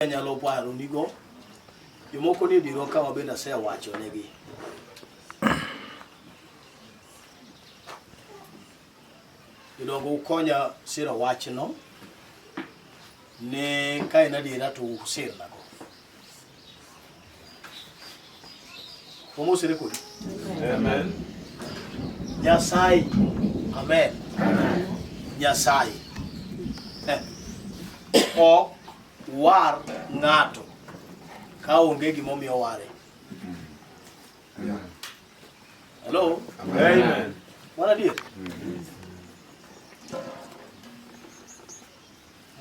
Anyalo paro nigo jomoko nie dierwa ka ma bende asewacho negi. Jodongo ukonya siro wachno ne ka en adiera to usirnago. Wamosre kodi. Amen. Nyasaye. Amen. Nyasaye. Eh. Ok war ng'ato ka onge gimomiyo oware. Hello? Amen. Mano adier?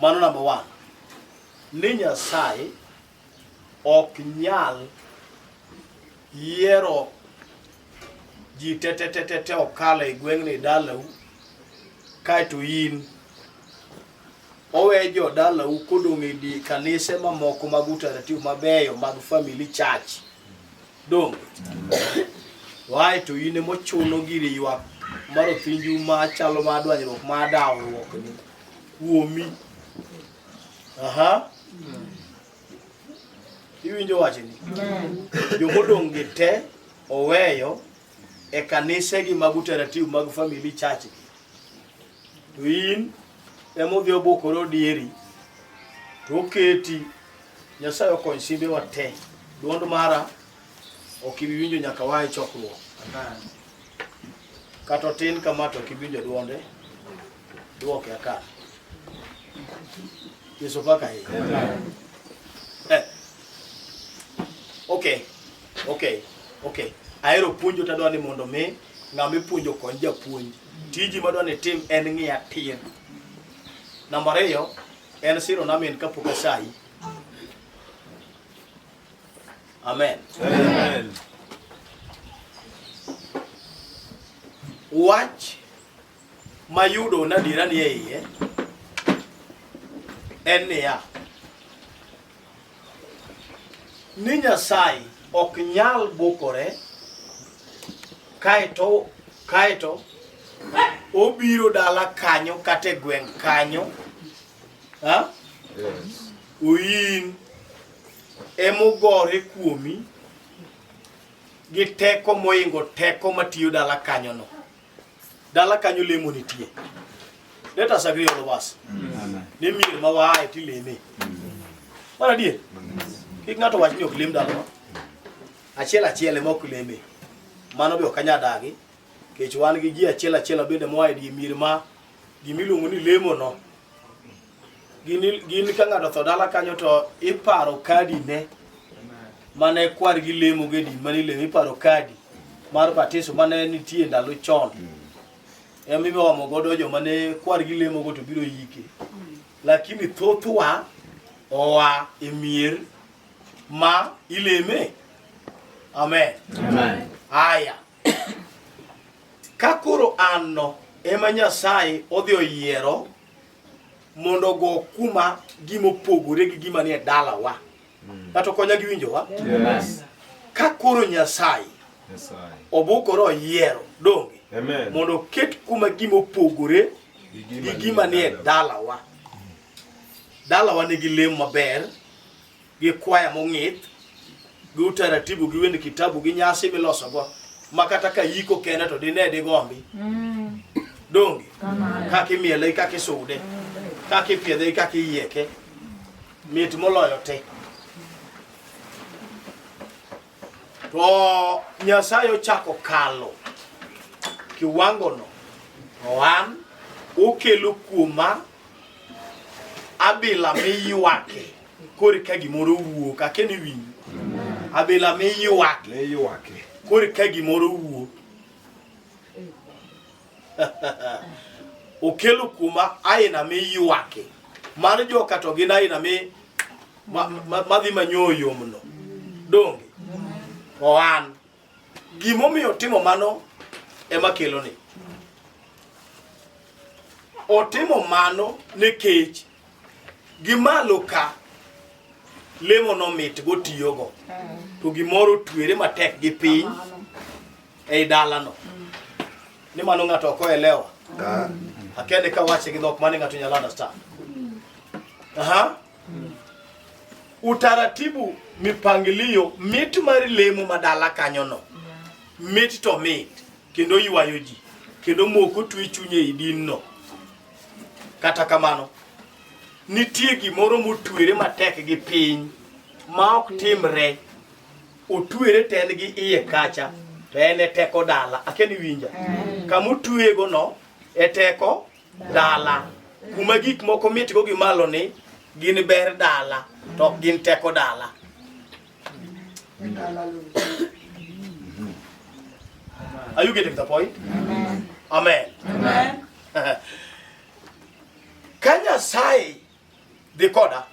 Mano number one. Ni Nyasaye ok nyal yiero ji te te te te te okalo e gweng'ni dalau kaeto in owe jo dalau kodong' e di kanise mamoko mag utaratibu mabeyo mag family church donge wae to in emochuno gir ywak mar othinju machalo mar dwanyruok mar dawruok ni kuomi aha iwinjo wachni jomodong' gi te oweyo e kanisegi mag utaratibu mag family church gi to in emodhi obukore odieri to oketi Nyasaye okony simbewa te duond mara ok ibi winjo nyaka waa e chokruok kata otin kama to ok ibi winjo duonde duoke akar Yesu paka ahinya eh. Okay, okay, okay. Ahero puonjo tadwa ni mondo mi ng'ama ipuonjo okony japuonj. Tiji madwa ni itim en ng'iya tir. Namba ariyo en siro na min kapok asayi. Amen. Amen. Wach mayudo na adiera ni e iye en niya ni Nyasaye ok nyal bukore kaeto kaeto obiro dala kanyo kata e gweng' kanyo ha? Yes. Oin emogore kuomi gi teko moingo teko matiyo dala kanyono. Dala kanyo lemo nitie. Let us agree all of us. Ni mier ma waaye tileme. Mar adier? Kik ng'ato wach ni ok lem dalawa. Achiel achiel ema ok leme. Mano be ok anyal dagi. Nikech wan gi ji achiel achiel bende moa e die mier ma gimiluongo ni lemo no. Gin, gin ka ng'ato otho dala kanyo to iparo kadi ne mane kwargi lemo go e din mane ilemo iparo kadi mar batiso mane nitie ndalo chon. Ema iromo godo joma ne kwargi lemo go to biro yike. Lakini thothwa oa e mier ma ileme. Amen. Amen. Aya. Ka koro an no ema Nyasaye odhi oyiero mondo ogo kuma gima opogore gi gima nie dalawa. Ng'ato konya gi winjowa? Yes. Ka koro Nyasaye Nyasaye. obukore oyiero donge Amen. mondo oket kuma gima opogore gi gima nie dalawa. Dalawa nigi lemo maber, gi kwaya mong'ith, gi utaratibu, gi wend kitabu, gi nyasi milosogo ma kata ka yiko kende to dine digombi. Donge? Kaka imiele, kaka isude, kaka ipiedhe, kaka iyieke. Mit moloyo te. To Nyasaye ochako kalo kiwangono to an okelo kuoma abila miywake koro ka gimoro wuok akia ni winji abila miywake Miywake. koro ka gimoro wuok okelo kuoma aina miywake mar joka to gin aina mi madhi manyo yomno donge to an gimomiyo otimo mano ema kelo ni otimo mano nikech gimalo ka lemo no mit gotiyogo to gimoro twere matek gi piny ei dalano ni mano ng'ato ok oelewa akia ni kawache gi dhok mane ng'ato nyalo understand aha. Utaratibu, mipangilio, mit mar lemo ma dala kanyono. Mit to mit, kendo ywayo ji, kendo moko twe chuny ei din no. Kata kamano, nitie gimoro motwere matek gi piny ma ok timre. Otwere to en gi iye kacha, to en e teko dala. Akia ni winja. Kama otwego no e teko dala. Kuma gik moko mitgo gi malo ni gin ber dala to ok gin teko dala. Are you getting the point? Amen. Amen. Ka Nyasaye dhi koda,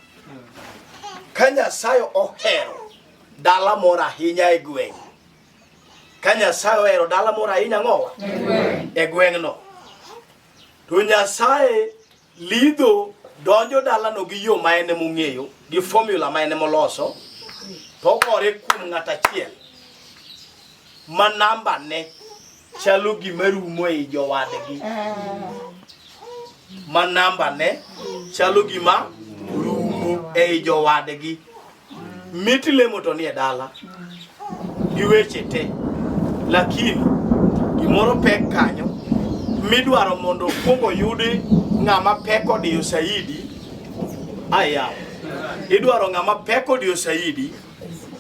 ka Nyasaye ohero dala moro ahinya e gweng', ka Nyasaye ohero dala moro ahinya ang'owa? E gweng'no. To Nyasaye lidho donjo dalano gi yo ma en emong'eyo, gi formula ma en emoloso, to ogore kuom ng'at achiel ma namba ne chalo gima rumo ei jowadgi. Ma namba ne chalo gima rumo ei jowadgi. Mit lemo to nie dala gi weche te, lakini gimoro pek kanyo midwaro mondo okuong oyudi ng'ama pek odiyo saidi. Aya, idwaro ng'ama pek odiyo saidi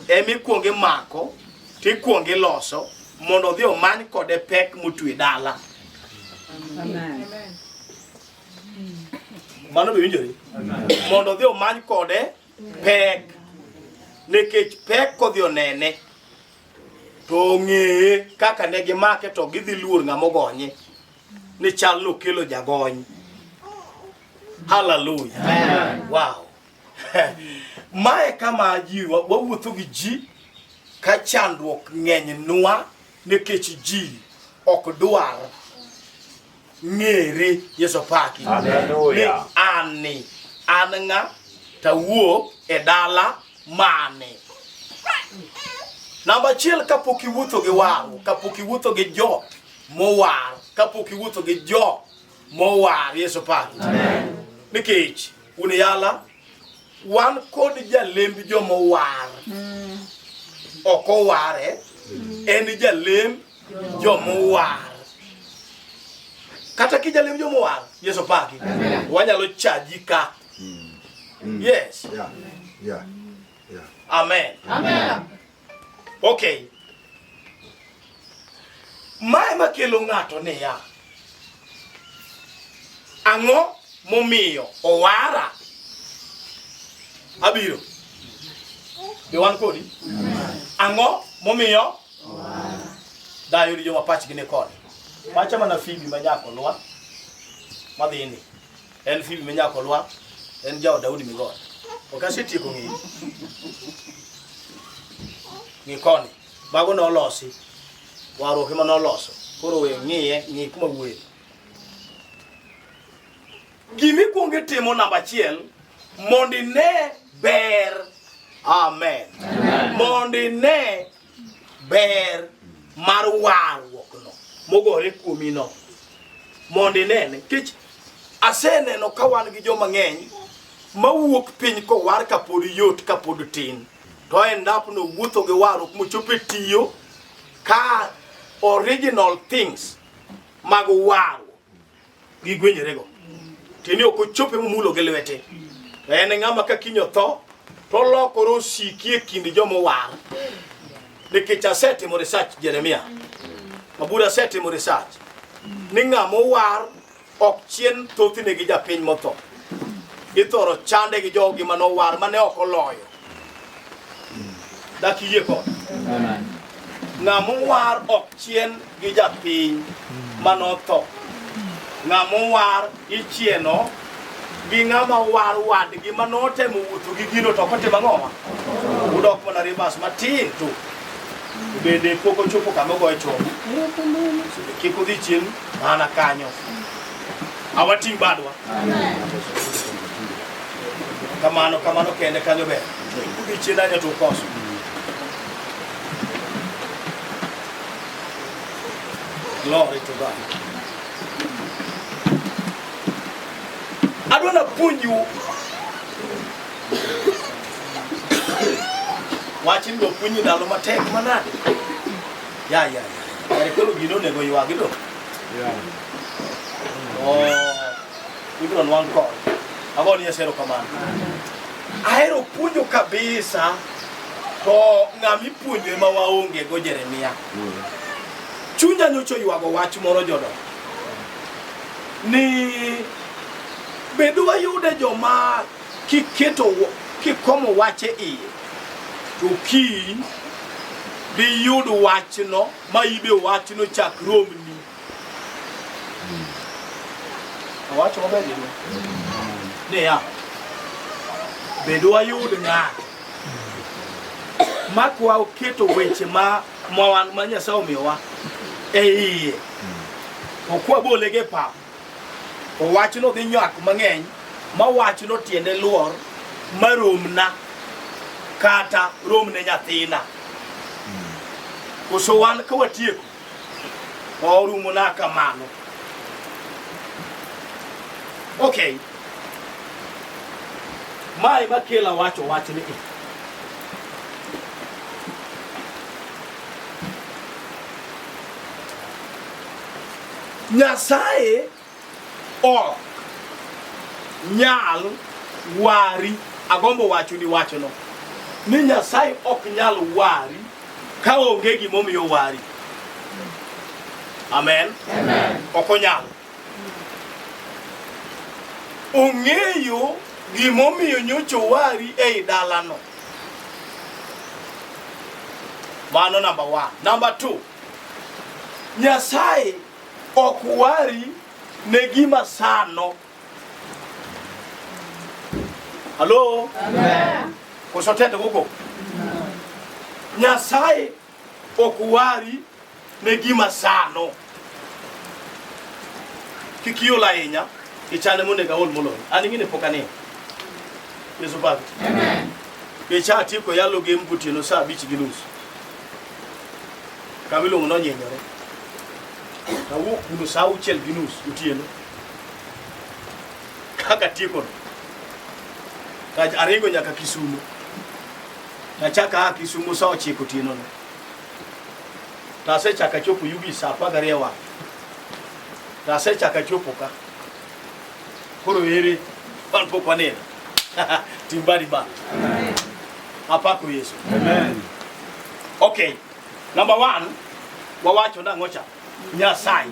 emikuongo imako tikuongo iloso mondo odhi omany kode pek motwe dala. Mano be winjore? Mondo odhi omany kode pek nikech pek kodhi onene to ong'eye kaka ne gimake to gidhi luor ng'ama ogonye ni chal nokelo jagony. Hallelujah. Wow. Mae kama ji wawuotho gi ji ka chandruok ng'eny nwa nikech ji ok dwar ng'ere Yesu paki. Hallelujah. Ni an ni an ng'a tawuok e dala mane. Namba achiel kapok iwuotho gi warruok, kapok iwuotho gi jo mowar, kapok iwuotho gi jo mowar, Yesu paki. Nikech un yala wan kod jalemb jomowar. Ok oware, en jalemb jomowar. Kata kijalemb jomowar, Yesu paki. Wanyalo chaji ka. Yes. Yeah. Yeah. Yeah. Amen. Amen. Okay. Mae makelo ng'ato niya. Ang'o momiyo owara? Abiro. Be wan kodi? Ang'o momiyo? Dayo di joma pachgi ni koni. Pacha mana Phoebe ma nyako lwa madhi ni. En Phoebe ma nyako lwa, en jaod Daudi Migori. Ok asetieko ng'eyi. Ng'i koni. Mago nolosi. Warruok ema noloso. Koro we ng'iye, ng'i kuma wuoye. Gima ikwongo itimo namba achiel mondo ine ber. Amen. Mondo ine ber mar warruok no mogore kuomi no. Mondo inene. Nikech aseneno ka wan gi joma ng'eny mawuok piny kowar kapod yot kapod tin. To end up no wuotho gi warruok mochopo e tiyo ka original things mag warruok gigwenyorego. Tiende ok ochope momulo gi lwete. To en ng'ama ka kiny otho to olokore osiki e kind joma owar. Nikech asetimo research Jeremia. Mabura asetimo research ni ng'ama owar ok chien thothne gi japiny motho. Ithoro chande gi jogi mane owar mane ok oloyo. Dak iyie kod? Ng'ama owar ok chien gi japiny mane otho. Ng'ama owar ichieno gi ng'ama owar wadgi mane otemo wuotho gi gino to ok otimo ang'owa. Udok mana ribas matin to bende pok ochopo kama ogoye chogo. Kik udhi chien mana kanyo. Awating' badwa. Kamano kamano kende kanyo ber. Udhi chien ahinya to ukoso. Glory to God. Adwa napuonju Wachni do puonji ndalo matek manade. Ya ya ya. Kare koro gino onego ywagi do. Oh, ibiro nwang' kony. Ago ni Nyasaye erokamano. Ahero puonjo kabisa to ng'ama ipuonjo ema waonge go Jeremia. Chunya nyocha oywago wach moro jodongo. Ni bed wayude joma kiketo kikomo wach e iye to kiny diyud wachno ma ibe wachno chak romni. Awacho maber jodongo. Niya, bed wayud ng'ato makwa oketo weche ma ma wan ma Nyasaye omiyowa e iye to kwabole gi e pap to wachno dhi nyak mang'eny ma wachno tiende luor maromna kata romne nyathina koso wan ka watieko to orumona kamano okay mae makela wacho wachni e Nyasaye ok nyal wari agombo wacho ni wachono ni Nyasaye ok nyal wari ka onge gimomiyo wari amen, amen. Ok onyal ong'eyo gimomiyo nyocha owari ei dalano mano number one. Number two, Nyasaye ok wari ne gima sano. Halo? Amen. Koso tende gogo? Nyasaye ok wari ne gima sano. Kik iol ahinya, ichane monego aol moloyo. An ing'e ni pok anindo. Yesu paki. Amen. Kecha atieko yalo gem gotieno saa 5:30. Kama iluongo ni onyinyore. Awuok kuno saa 6:30 otieno. Kaka atieko no. To aringo nyaka Kisumo. Tachako aa Kisumo saa 9 otieno no. To asechako achopo Yugi saa 12 wang'. To asechako achopo ka. Koro ere wan pok wanindo. Tim badi ba. Apako Yesu. Amen. Okay. Number one, wawacho nang'o cha? Nyasaye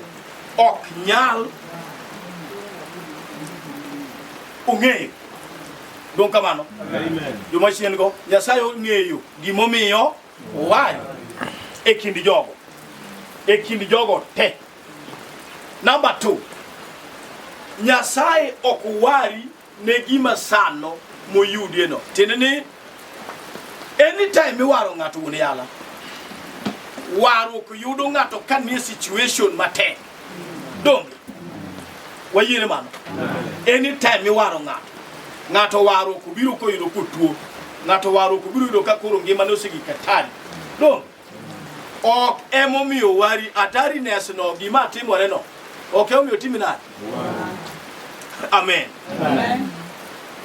ok nyal ong'eyo. Dong kamano. Amen. Joma chien go, Nyasaye ong'eyo gimomiyo owari e kind jogo. E kind jogo te. Number two, Nyasaye ok wari ne gima sano moyudie no. Tiende ni anytime miwaro ng'ato wuon yala, warruok yudo ng'ato ka nie situation matek. Donge? Wayiere mano. Anytime miwaro ng'ato, ng'ato warruok obiro koyudo kotuo, ng'ato warruok obiro yudo ka koro ngimane osegik hatari. Donge? Ok emomiyo wari hatariness no gima timore no. Ok emomiyo timi nade? Amen. Amen.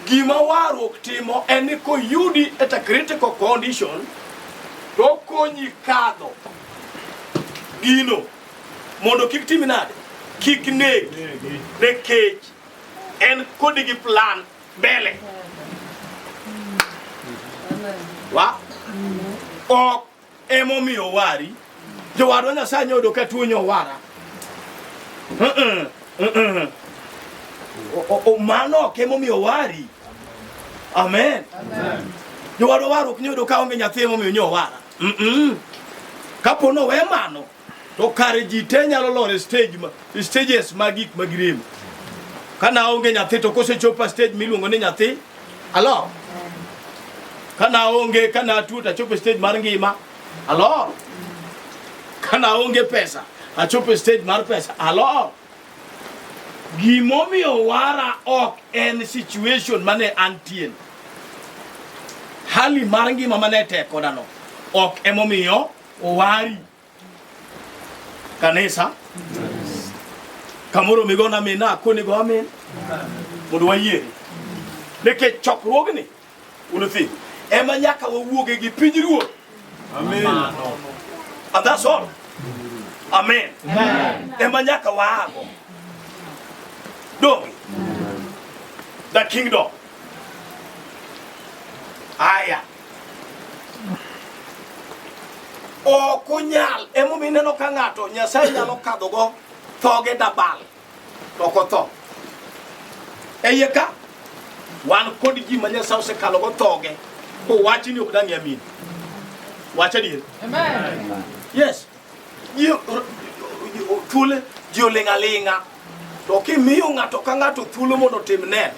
Gima warruok timo en ni koyudi at a critical condition to okonyi kadho gino mondo kik timi nade? Kik negi nikech en kodi gi plan mbele. Wa ok emomiyo wari jowadwa Nyasaye nyodo ka tuo nyowara. Mano ok emomiyo wari. Amen. Jowadwa warruok nyodo ka onge nyathi emomiyo nyowara. Kapo nowe mano to kare ji te nyalo lor e stage ma, stages mag gik mag rem. Ka naonge nyathi to kosechopo e stage miluongo ni nyathi, alor. Ka naonge, ka natuo to achopo e stage mar ngima, alor. Ka naonge pesa, achopo e stage mar pesa, alor. Gimomiyo wara ok en situation mane antie. Hali mar ngima mane tek koda no, ok emomiyo owari. Kanisa. Kamoro migona amen akoni go amen. Mondo wayiere. Nikech chokruogni unuthi. Ema nyaka wawuoge gi piny ruoth. Amen. And that's all. Amen. Ema nyaka waago. Donge. The kingdom. Aya. Ok onyal. Emomiyo ineno ka ng'ato Nyasaye nyalo kadhogo thoge dabal to ok otho. E iye ka wan kod ji ma Nyasaye osekalogo thoge kowachi ni ok dang' iamin. Wach adier. Yes. Ji thuolo ji oling' aling'a. To kimiyo ng'ato ka ng'ato thuolo mondo otim neno.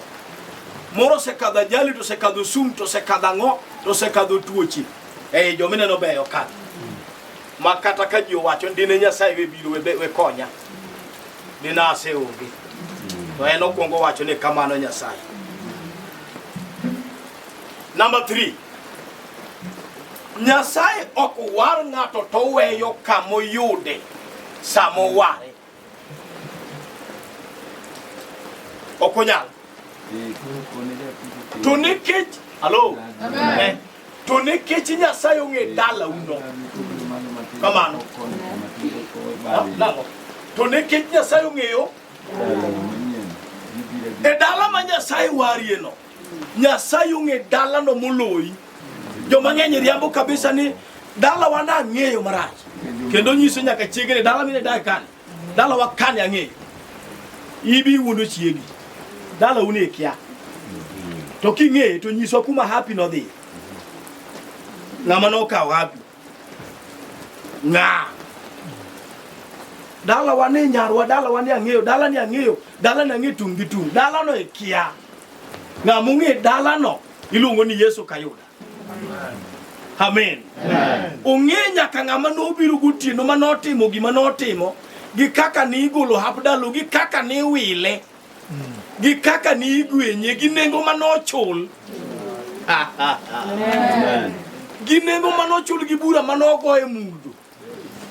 Moro osekadho ajali to osekadho sum to osekadho ang'o to osekadho tuoche. Ei joma ineno beyo ka. Ma kata ka ji owacho ni dine Nyasaye we biro we, we konya. Dine aseonge. To en okwongo wacho ni kamano Nyasaye. Number 3. Nyasaye ok war ng'ato to oweyo kamoyude samoware. Ok onyal. To nikech alo eh, to nikech Nyasaye ong'e dalauno kamano nang'o to nikech Nyasaye ong'eyo e dala ma Nyasaye warieno Nyasaye ong'e dalano moloyi. Joma ng'eny riambo kabisa ni dalawa nang'eyo marach. Kendo nyiso nyaka chiege ni dala mine dak kani. Dalawa kani ang'eyo. Ibi wuondo chiegi. Dalau ni ikia. To king'eye to nyiswa kuma Happy nodhi. Ng'ama nokawo Happy. Ng'a? Dalawa ni nyarwa, dalawa ni ang'eyo, dala ni ang'eyo, dala ni ang'eyo tung' gi tung'. Dalano ikia. Ng'ama ong'e dalano iluongo ni Yesu Kayuda. Amen. Ong'e nyaka ng'ama nobiro gotieno ma notimo gima notimo gi kaka nigolo hap dalu gi kaka niwile gi kaka nigwenye gi nengo ma nochul. Gi nengo ma nochul gi bura ma nogo e mudho.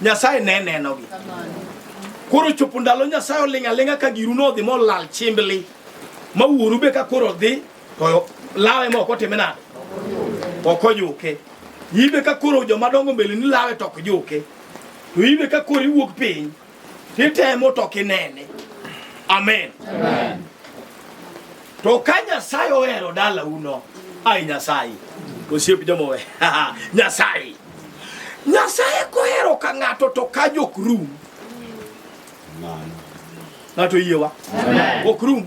Nyasaye ne nenogi. Koro chopo ndalo Nyasaye oling' aling'a ka giru nodhi molal chimbli. Ma wuoru be ka koro dhi to lawe ma ok otime nade? Ok ojuke. Ibe ka koro joma dongo mbele ni lawe to ok juke. To ibe ka koro iwuok piny titemo to ok inene. Amen. To ka Nyasaye ohero dalauno, ai Nyasaye, osiep joma owe. Nyasaye. Nyasaye kohero ka ng'ato to kanyo ok rum. Ng'ato yiewa. Ok rum.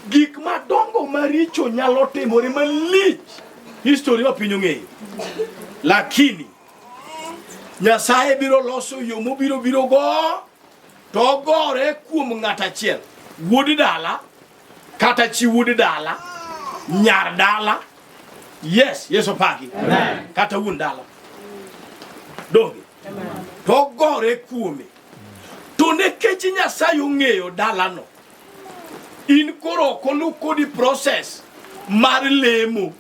Gik madongo maricho nyalo timore malich. History ma piny ong'eyo. Lakini Nyasaye biro loso yo mobiro biro go to ogore kuom ng'at achiel. Wuod dala kata chi wuod dala, nyar dala. Yes, Yesu paki. Kata wuon dala. Donge? To ogore kuome. To nikech Nyasaye ong'eyo dalano, in koro ok oluw kodi process mar lemo.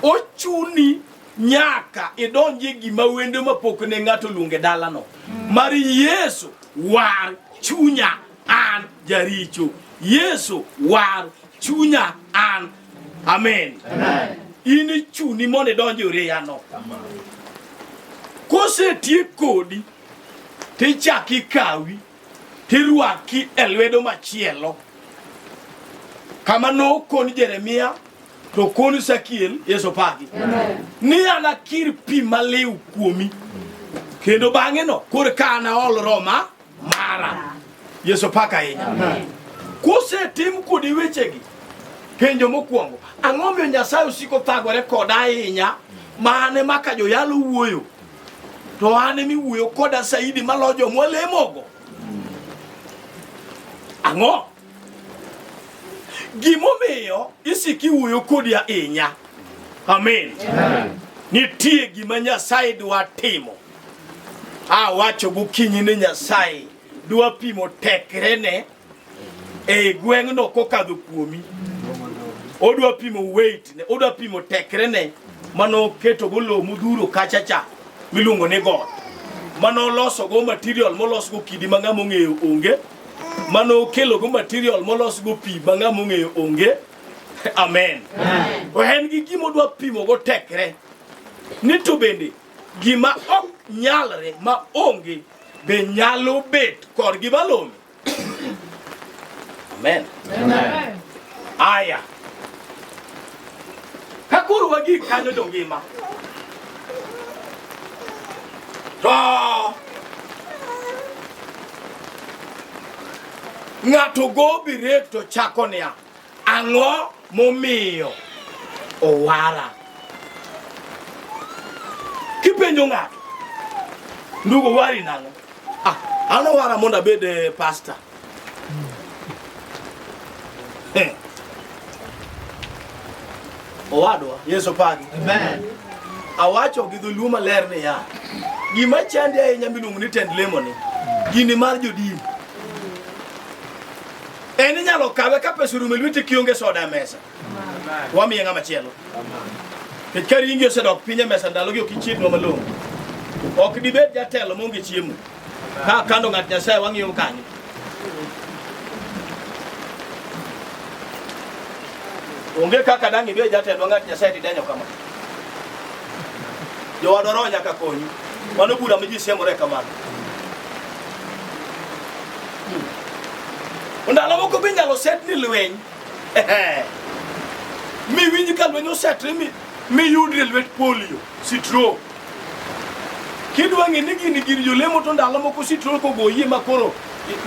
Ochuni nyaka idonjie gima wendo mapok ne ng'ato oluonge dalano. Mar Yesu war chunya an jaricho. Yesu war chunya an. Amen. In ichuni mondo idonj e oreyano. Kosetiek kodi, tichak ikawi, tirwaki e lwedo machielo. Kama nokon Jeremia to kon Sakiel, Yesu paki. Ni anakir pi maliw kuomi. Kendo bang'e no, koro ka anaol Roma mara. Yesu paka ahinya. Kosetim kodi wechegi, penjo mokwongo, ang'o miyo Nyasaye osiko thagore koda ahinya mane ma ka joyalo wuoyo to an ema iwuoyo koda saidi maloyo joma walemogo? Ang'o? Gimomiyo isiko iwuoyo kodi ahinya. Amen. Nitie gima Nyasaye dwa timo. Awacho gokinyi ni Nyasaye dwa pimo tekrene e gweng'no kokadho kuomi. Odwa pimo weight ne, odwa pimo tekrene mano ketogo lowo modhuro kacha cha miluongo ni got. Mano losogo material molosgo kidi ma ng'ama ong'eyo onge. Mano okelogo material molosgo pi ma ng'ama ong'eyo onge. Amen. To en gi gima odwa pimogo tekre. Ni to bende gima ok nyalre ma onge be nyalo bet korgi malong'o. Amen. Amen. Aya. Ka koro wagik kanyo jongima. To ng'ato go birek to chako niya, ang'o momiyo owara? Kipenjo ng'ato, ndugu wari nang'o? Ah, an owara mondo abed pastor. Eh. Owadwa, Yesu pagi. Amen. Awacho gi dholuo maler niya, gima chandi ahinya miluongo ni tend lemo ni, gini mar jodini. En inyalo kawe ka pesa orumo e lweti kionge soda e mesa. Wamiye ng'ama chielo. Nikech ka ringi osedok piny e mesa ndalogi ok ichiednwa malong'o. Ok dibed jatelo maonge chiemo. Ka kando ng'at Nyasaye wang'iyo kanyo. Onge kaka dang' ibed jatendwa ng'at Nyasaye tidenyo kama. Jowadwa roho nyaka konyu. Mano bura ma ji siemore kamano. Ndalo moko be inyalo set ni lweny. Mi winj ka lweny osetre mi miyudri e lwet polio, stroke. Kidwa ng'e ni gini gir jolemo to ndalo moko stroke ogoyie ma koro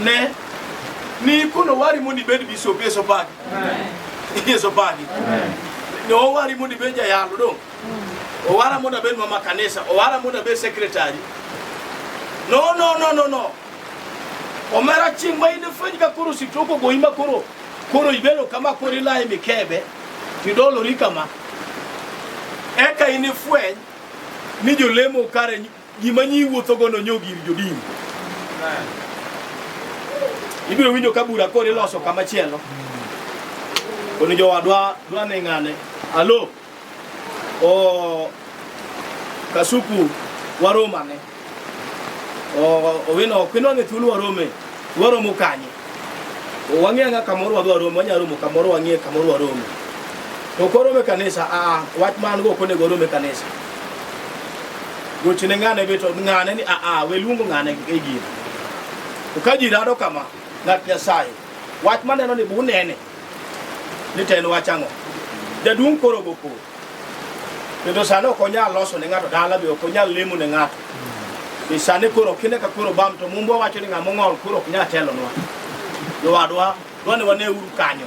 ne ni kono wari mondo ibed bishop Yesu paki. Yesu paki. Ne owari mondo ibed jayalo dong. Owara mondo abed mama kanisa, owara mondo abed secretary. No, no, no, no, no. Omera chieng' ma in ifweny ka koro stroke ogoyi ma koro koro ibedo kama koro ilaye mikebe tidolori kama. Eka in ifweny ni jolemo kare gima nyi wuothogo no nyo gir jodini. Ibiro winjo ka bura koro iloso kama chielo. Koni jowadwa dwa ni ng'ane. Alo. O Kasuku waromane. O owino ok inwang'e thuolo warome. Waromo kanye? O wang'e ang'e kamoro wadhi waromo, wanyalo romo kamoro wang'e kamoro warome. To ok warome kanisa, a wach man go ok onego warome kanisa. Gochne ng'ane be to ng'ane ni a a we luongo ng'ane e gino. To ka ji rado kama, ng'at Nyasaye, wach maneno ni bunene ni to en wach ang'o? Jaduong' koro go koro. Kendo sani ok onyal loso ne ng'ato dala be ok onyal lemo ne ng'ato. Ni sani koro kine ka koro bam to mumbwa wacho ni ng'ama ong'ol koro ok nyal telonwa. Jowadwa dwa ni wane uru kanyo.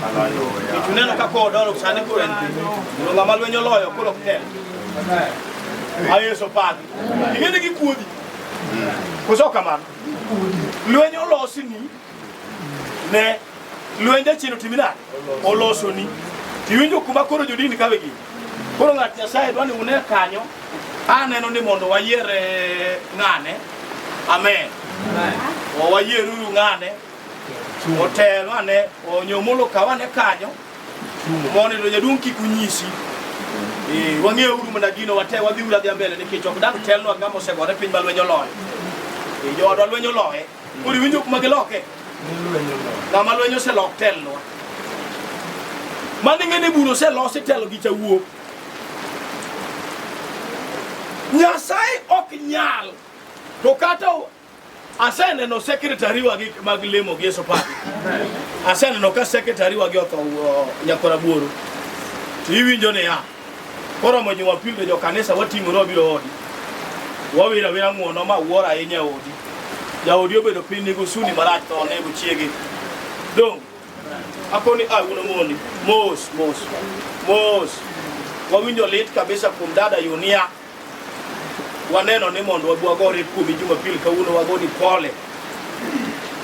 Nikech uneno ka koro odoro sani koro en piny. To ng'ama lweny oloyo koro ok tel. A Yesu paki. Ing'e ni gikuodhi. Koso ok kamano? Lweny olosni ne lweny jachien otimi nade? Olosoni. Tiwinjo kuma koro jodini kawe gini. Koro ng'at Nyasaye dwa ni une kanyo. Aneno ni mondo wayier ng'ane. Amen. O wayieruru ng'ane. Otel ane onyomolo kawane kanyo. Mondo to jaduong' kik unyisi. Wang'euru mana gino wate wadhi uru adhiya mbele nikech ok dang' telnwa ng'ama osegore piny ma lweny oloyo. Joodwa lweny oloye. Koro iwinjo kuma giloke? Ng'ama lweny oselok telnwa. Mano ing'e ni bura oselosi telo gi chawuok. Nyasaye ok nyal. To kata aseneno secretary wagi mag lemo gi Yesu paki. Aseneno ka secretary wagi otho nyakora buoro. To iwinjo niya, koromo Jumapil to jokanisa wating'ore wabiro odi. Wawiro awira ng'uono ma wuoro ahinya e odi. Jaodi obedo piny nigi usuni marach to onego chiege. Dong' akoni a wuon mondi mos mos mos. Wawinjo lit kabisa kuom dada Yunia. Waneno ni mondo wabi wagore kuomi Jumapil kawuono wagoni pole.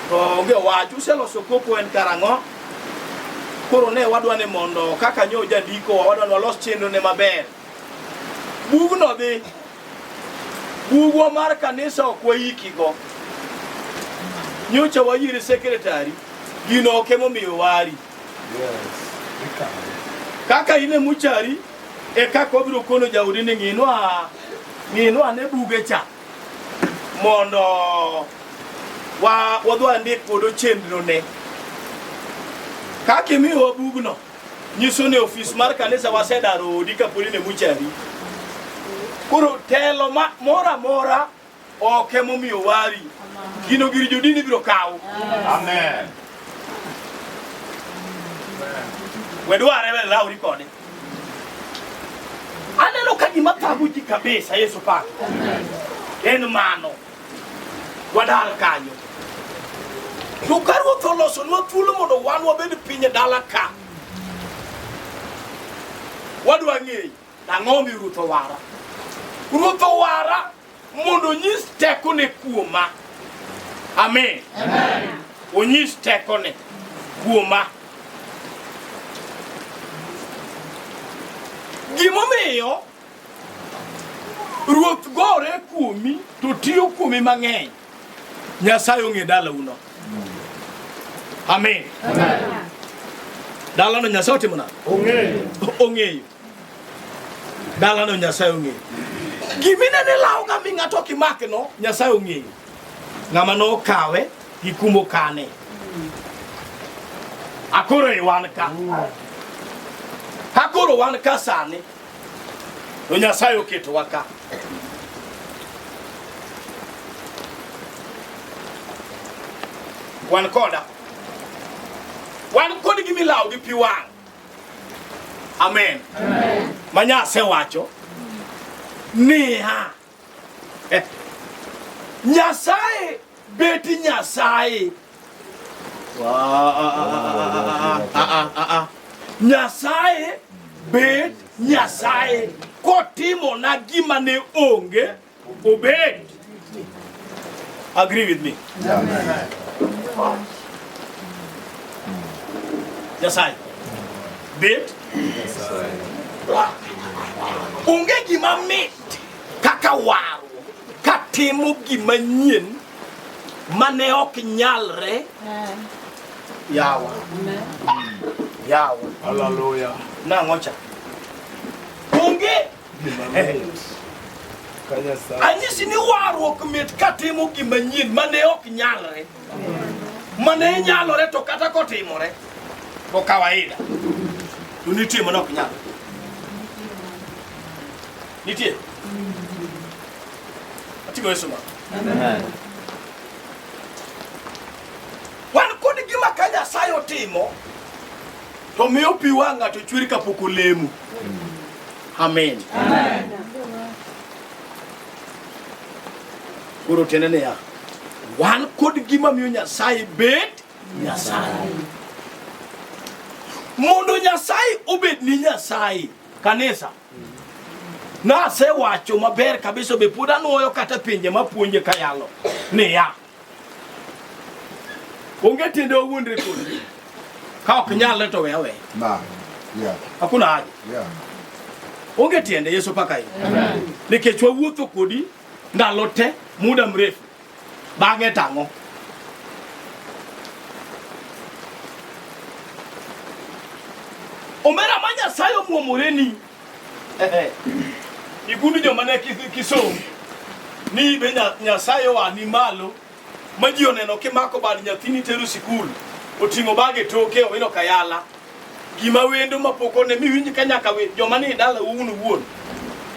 To onge wach useloso koko en karang'o? Koro ne wadwa ni mondo kaka nyo jandiko wadwa ni walos chenro ne maber. Bugno dhi. Bugwa mar kanisa ok waikigo. Nyocha wayiri sekretari, gino ok emomiyo wari. Kaka in e muchari, e kaka wabiro kono jaodi ni ng'inwa ng'inwa ne buge cha mondo wa wadhi wandik godo chenro ne. Kaka imiyowa bugno, Nyiso ni ofis mar kanisa wasedaro odi kapod in e muchari. Koro telo ma moro amora ok emomiyo wari. Gino gir jodini biro kawo. Amen. We dware we lawri kode. Aneno ka gima thago ji kabisa Yesu pak. En mano. Wadar kanyo. To ka Ruoth olosonwa thuolo mondo wan wabed piny e dala ka. Wadwa ng'eyo ang'o mi Ruoth owara. Ruoth owara mondo onyis tekone kuoma. Amen. Amen. Onyis tekone kuoma. Gimomiyo Ruoth gore kuomi to tiyo kuomi mang'eny. Nyasaye ong'e dalauno. Amen. Amen. Dalano Nyasaye otimo nade? Ong'eyo. Ong'eyo. Dalano Nyasaye ong'eyo. Giminene lawoga mi ng'ato ok imakno, Nyasaye ong'eyo. Ng'ama nokawe gi kumo kane. Akoro e wan ka. Akoro wan ka sani. To Nyasaye oketowa ka. Wan koda. Wan kod gimilawo gi pi wang'. Amen. Amen. Ma Nyasaye wacho niya Nyasaye bet Nyasaye. Nyasaye bet Nyasaye kotimona gima ne onge obed. Agree with me. Yeah. Nyasaye bet onge gima mit kaka warruok katimo gima nyien mane ok nyalre yawa yawa Hallelujah. nang'o cha onge Ka Nyasaye. anyisi ni warruok mit katimo gima nyien mane ok nyalre mane nyalore to kata kotimore to kawaida to nitie mane ok nyalre nitie Atigo Yesu ma. Wan kod gima ka Nyasaye otimo to miyo pi wang' ng'ato chwer kapok olemo. Amen. Koro tiende niya, wan kod gima miyo Nyasaye bet Nyasaye. Mondo Nyasaye obed ni Nyasaye, kanisa, Nasewacho maber kabisa be pod anuoyo kata pinje mapuonje kayalo niya onge tiende owuondre kodi ka ok nyalre to we aweya Na. Yeah. hakuna haja Yeah. onge tiende Yesu paka hiyo nikech wawuotho kodi ndalo te muda mrefu bang'e tang'o omera ma Nyasaye omuomoreni Ikundu joma ne kisom ni be Nyasaye oa ni malo ma ji oneno kimako bad nyathini tero sikul oting'o bag e toke owino kayala gima wendo mapok one miwinj ka nyaka joma ni e dala un wuon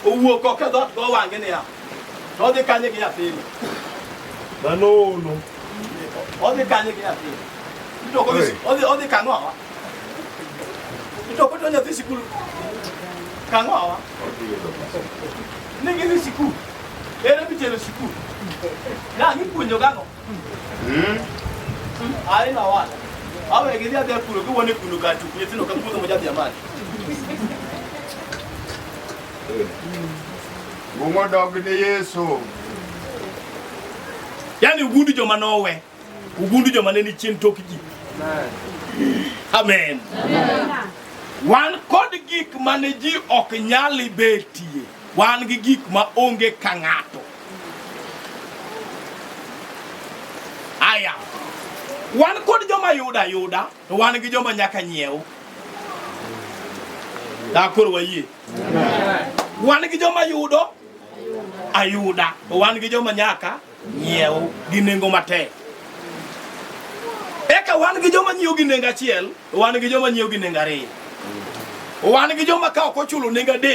owuok oko e dhoot go wang'e niya to odhi kanye gi nyathini Mano ono. odhi kanye gi nyathini Itoko gi- odhi odhi kang'o awa Itoko to nyathi sikul kang'o awa ni gidhi sikul ere mitero sikul na gipuonjo gang'o Ai na wala. Awe gidhi adhiya kuno giwuone kuno ka chuk nyithindo ka puodho mojadhi amali. Gung'o dog ne Yesu. Yaani ugundu joma nowe. Ugundu joma ne ni chien tok ji. Amen. Wan kod gik mane ji ok nyal betie. Wan gi gik ma onge ka ng'ato. Aya. Wan kod joma yuda ayuda, to wan gi joma nyaka nyiew. Da koro wayie. Wan gi joma yudo ayuda, to wan gi joma nyaka nyiew gi nengo matek. Eka wan gi joma nyiewo gi nengo achiel, to wan gi joma nyiewo gi nengo ariyo. Wan gi joma ka ok ochulo nengo adek.